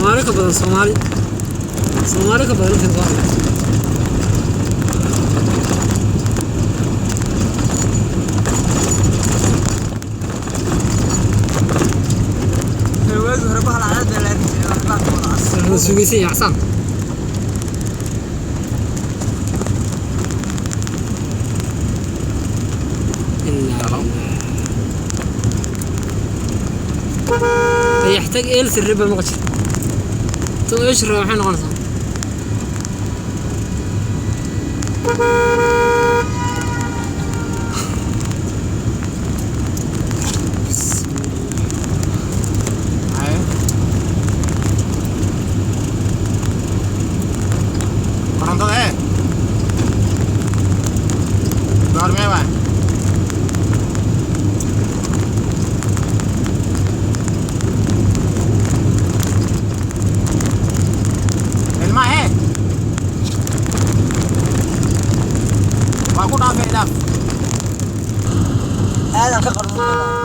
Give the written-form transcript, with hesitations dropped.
Soomaali ka badan, Soomaali, Soomaali ka badan inta soo aragtay. Waagi hore bahal cad baa la arki jiray, waxbaa ka wada cas. Wuxuu sugaysan yahay casaan. Innaa lillaah. Dayaxtag eel sirri ba maqashay. Tan eesh raba maxay noqonaysaa? Haye. Korontada ee goormee waay? Ilmaha ee waa ku dhaafay, dhaaf. Aadan ka qarmuun.